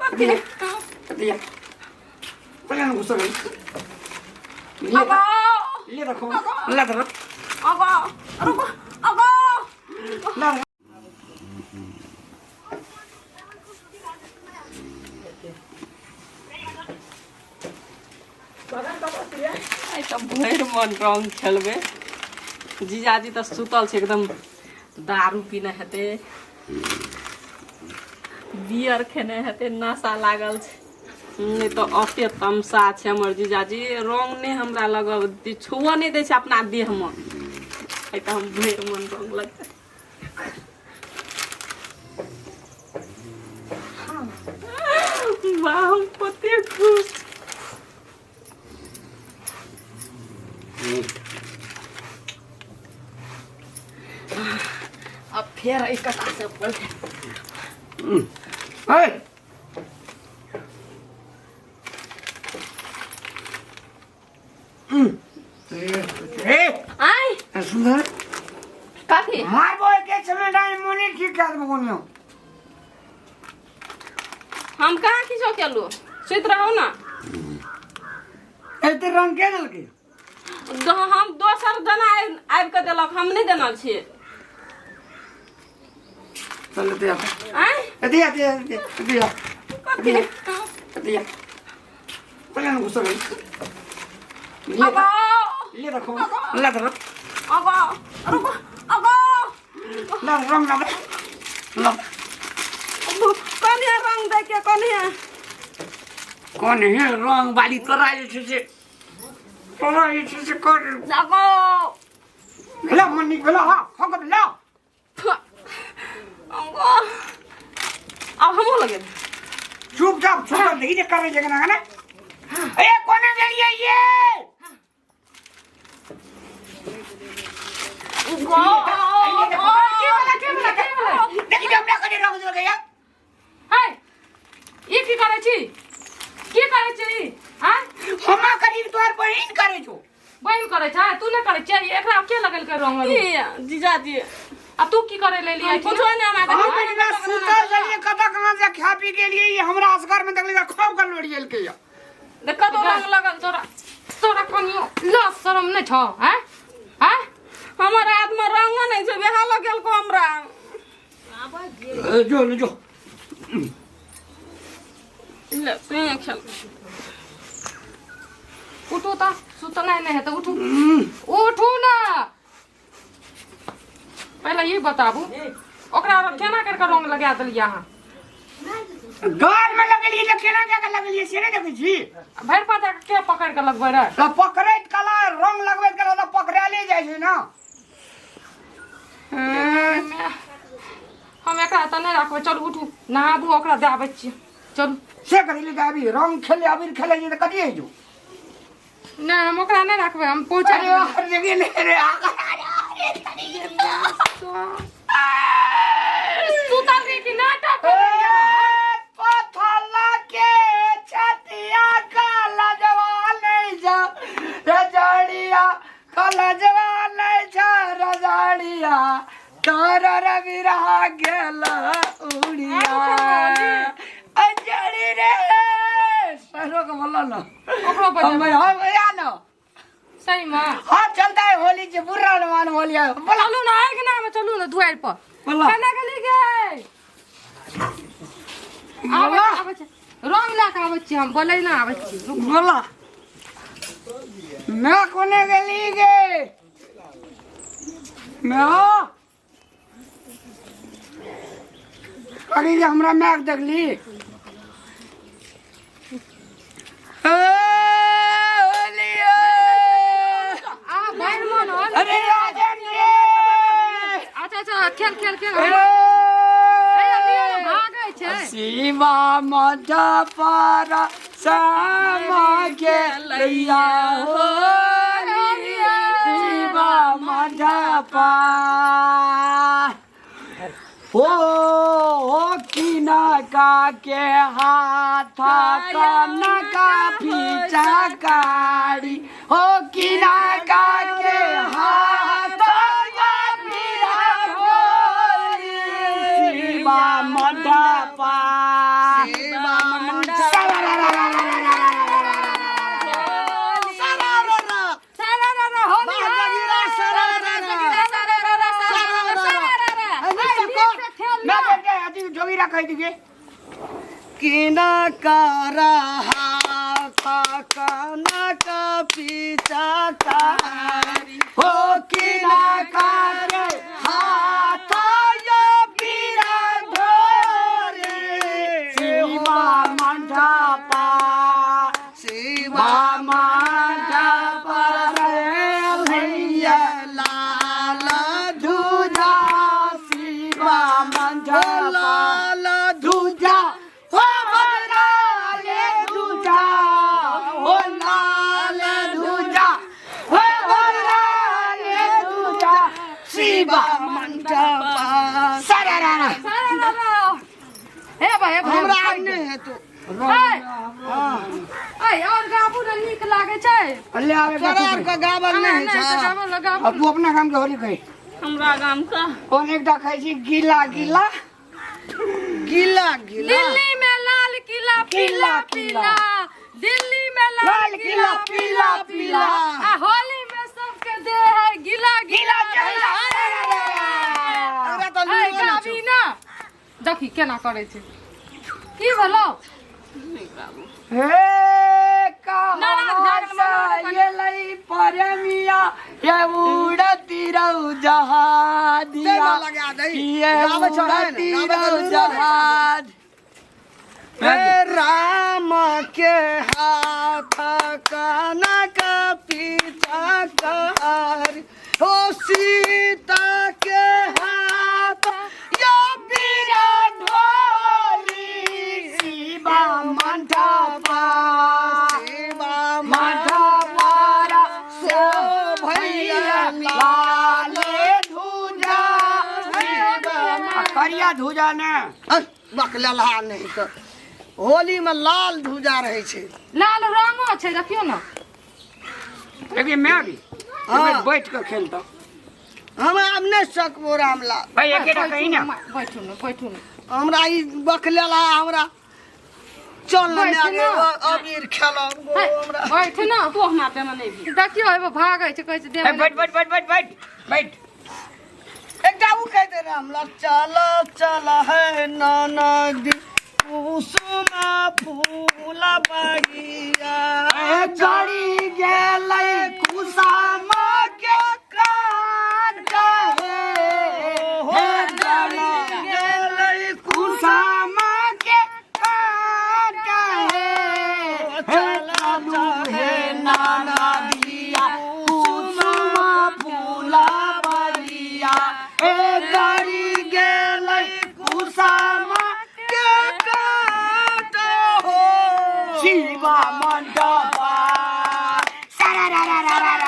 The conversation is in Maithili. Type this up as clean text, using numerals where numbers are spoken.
कथी दिया पहले न गुस्सा ले अगो ले रखो ला दो अगो रुको अगो ला आइ तऽ भरि मन रंग खेलबै। जीजाजी तऽ सुतल छै एकदम, दारू पीने हेतै, बियर खेने हेतै, नशा लागल छै। नहि तऽ अते तमसा छै हमर जीजाजी, रंग नहि हमरा लग छुअ नहि दै छै अपना देहमे। आइ तऽ हम भरि मन रंग लगतै। वाह, हम कते खुश। अब फेर एहि कथा से बोलते। ए ए आय सुंदर कथी मारबो के समय डाइन मुनी ठीक कर देबो। हम कहाँ किछो केलू, सुति रहू ना। एते रंग के देलकै? हम दोसर जना आबि कऽ देलक, हम नहि देने छियै। चल एते आ। आँय एते आ, एते आ, एते एते आ, कथी एते आ। पहले न गुस्सा ले अगो ले रखो ला दो अगो रुको अगो ला रंग ला ला। कन्या रंग दे के कन्या कौन है रंग वाली? तोरा जे छै से, तोरा जे छै से कर। अगो भेला मन नीक भेला। हाँ हाँ कर ला। अगो अब हमहूँ लगे। चुपचाप सुतल देखी जे करे छै केना केना। ए कोना गेलियै ये? गो के वाला, के वाला, के वाला? देखी जे हमरा कने रंग देलकै या। है, ई की करै छी? की करै छी आँय? हमरा करी तोहर बहिन करे छौ। बहिन करै छै, तू नहि करै छै। एकरा के लगेलकै रंग? ई जीजाजी। आ तू की करै लेली? हम कुछो नहि, हमरा हम पहिने सुतल छलियै, कतऽ कहाँ से खा पी गेलियै, ई हमरा असगर में देखलियै, खूब गल लोड़ियलकै या। देख कतौ रंग लगल। तोरा तोरा कनियो लाज शरम नहि छौ? आँय आँय हमर हाथ में रंगो नहि छै, बेहा लगेलको हमरा। जो जो। ले तू खेल। उठू तऽ, सुतनाइ नहि हेतै। उठू, उठू ने। पहिले ई बताबू, ओकरा केना करि कऽ रंग लगा देलियै अहाँ? गाल में लगेलियै तऽ केना कए के लगेलियै से नहि देखै छी? भरि पाँचा के पकड़ि कऽ लगबै रहै? तऽ पकड़ैत कला, रंग लगबैत कला तऽ पकड़ाले जाइ छै ने। हम एकरा तऽ नहि राखबै। चलू, उठू, नहाबू, ओकरा दए आबै छियै, चलू। से कथी लए अभी रंग खेले, अबीर खेले छै तऽ कथी होइ छौ? नहि, हम ओकरा नहि राखबै, हम पहुँचा अरे हर जगह नहीं रे। सुतल रही कि नाटक करैया? पथला के छतिया काला जवान नहीं जा रजड़िया, काला जवान नहीं जा रजड़िया, तोरा रवि रहा गेल उड़िया अजड़ी रे। सरो के बोलो ना। ओकरो हम बजेबै। हम या ना। सही में? हाँ, चलता है होली से बुरा मान होली है बोला। चलू ना, आगि ना, चलू ना दुआरि पर। बोला। केना गेली गे? आबै बोला। आबै छै, रंग लए कऽ आबै छी हम, बोलै ना, आबै छी, रुकू। बोला, मैं कोने गेली गे? मैं अरे जे हमरा मायके देखली। ए, होलियो। आ भरि मन होल। अरे राजन रे। अच्छा अच्छा, खेल खेल खेल। ए, ए, लिअ ने, भागै छै। शिवा मजा पारा श्यामा के लैया होली, शिवा मजा पार हो किनका के हाथ कनका फिचकारी हो, किनका के हाथ शिवा मडपा, शिवा जोगीरा कहि दिगे। किना करा हाथ काना का पीछा कारी हो किना करे हाथ यो बीरा धोरे शिवा मंडपा शिवा मंडपा रे भैया लाल धुजा शिवा मंडपा लाल धुजा हो बदराले धुजा हो लाल धुजा हो बदराले धुजा शिवा मंडपा सरारा हे भाई हे भाई हमरा आब नहि हेतौ। ए, ए, और गाबू ने नीक लागे छै। ले आवे तोरा आरके गावल नहि होइ नहि, छौ। तऽ गाबू ने, गाबू। अब तू अपना काम के होली कही। हमरा गाम का कौन एकटा खाइ छी गीला गीला गीला गीला दिल्ली में लाल किला पीला किला, किला। पीला, दिल्ली में लाल लाल किला किला, पीला पीला, पीला, आ होली में सबके दे है गीला गीला। गीला। हमरा तऽ ए, लूरो नहि गाबी छौ। ना, देखी केना करै छै। की भेलौ? नहि गाबू। हे ना, ना, कहाँ ध्यान मत से ये लई परमिया ये उड़ती रहू जहादिया तेल लगा दही। ये गाबै छौ है ने? उड़ती गाबै के रहू लूरो नहि छौ। जहाज। हे राम के हाथ कनक पीछा कर हो सीता के हाथ या बीरा ढोली शिवा मंडपा शिवा मंडपा सो भैया लाल धुजा शिवा करिया धुजा ने बकलहा नहीं तऽ होली में लाल धुजा रहै छै। लाल रंगो छै, देखियौ ने। लेकिन मैं भी हाँ। बैठ के खेलता हम आब नहि सकबो रामलाल। भाई एकेटा कही ना। बैठू ने, बैठू ने। हमरा ई बकलेला हमरा चल ने बैठ माय ना। गे, अबीर खेलब गो हमरा। बैठ ने। तू हमरा देमे नहि भी। देखियौ एगो भागै छै, कहै छै देह ए, बैठ बैठ बैठ बैठ बैठ बैठ। एकटा उ कहि दे रामलाल, चल चल है ननदी कुसुम फूल बगिया। ए, गड़ी गेलै कुसामा के काट हे, हे गड़ी गेलै कुसामा के काट हे, हे चलू हे नाना दिया कुसुम फूल बगिया, ए गड़ी गेलै कुसामा के काट हो शिवा मंडपा सरारारारारा।